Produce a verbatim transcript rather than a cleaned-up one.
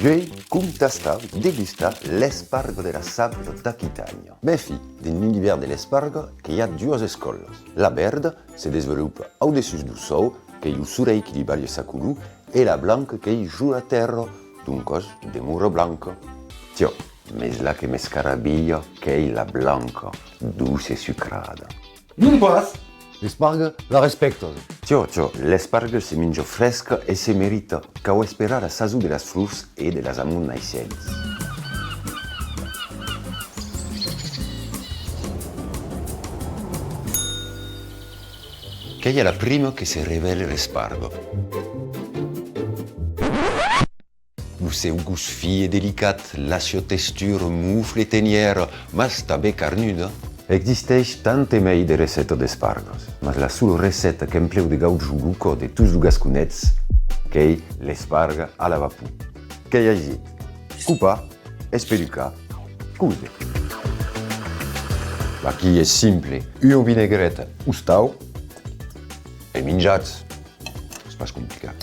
Uèi, com tastar, degustar l'esparga de la Sabla d'Aquitània. Mèfi, dins l'univèrs de l'esparga, que i a duas escòlas. La verda se desvolopa au dessús dau sòu, qu'ei lo sorelh qui li balha sa color, e la blanca qu'ei jos la tèrra, doncas demora blanca. Tiò, mes la que m'escarabilha qu'ei la blanca, doça e sucrada. Non pas! L'esparga, la respèctas? Tiò, tiò, l'esparga se minja fresca e se merita. Cau esperar la sason de las flors e de las amors naissentas. Qu'ei a la prima que se revèla l'esparga. Lo seu gust fin e delicat, la sua textura mofla e tenièra, mas tanben carnuda. Existeish tant e mei de recètas d'espargas, mas la sola recèta qu'emplea de gauchar lo còr de tots los gasconets qu'ei l'esparga a la vapor. Qu'ei aisit: copar, espelucar, cóser. Vaquí es simple, ua vinegreta, ostau, e minjatz. Es pas complicat.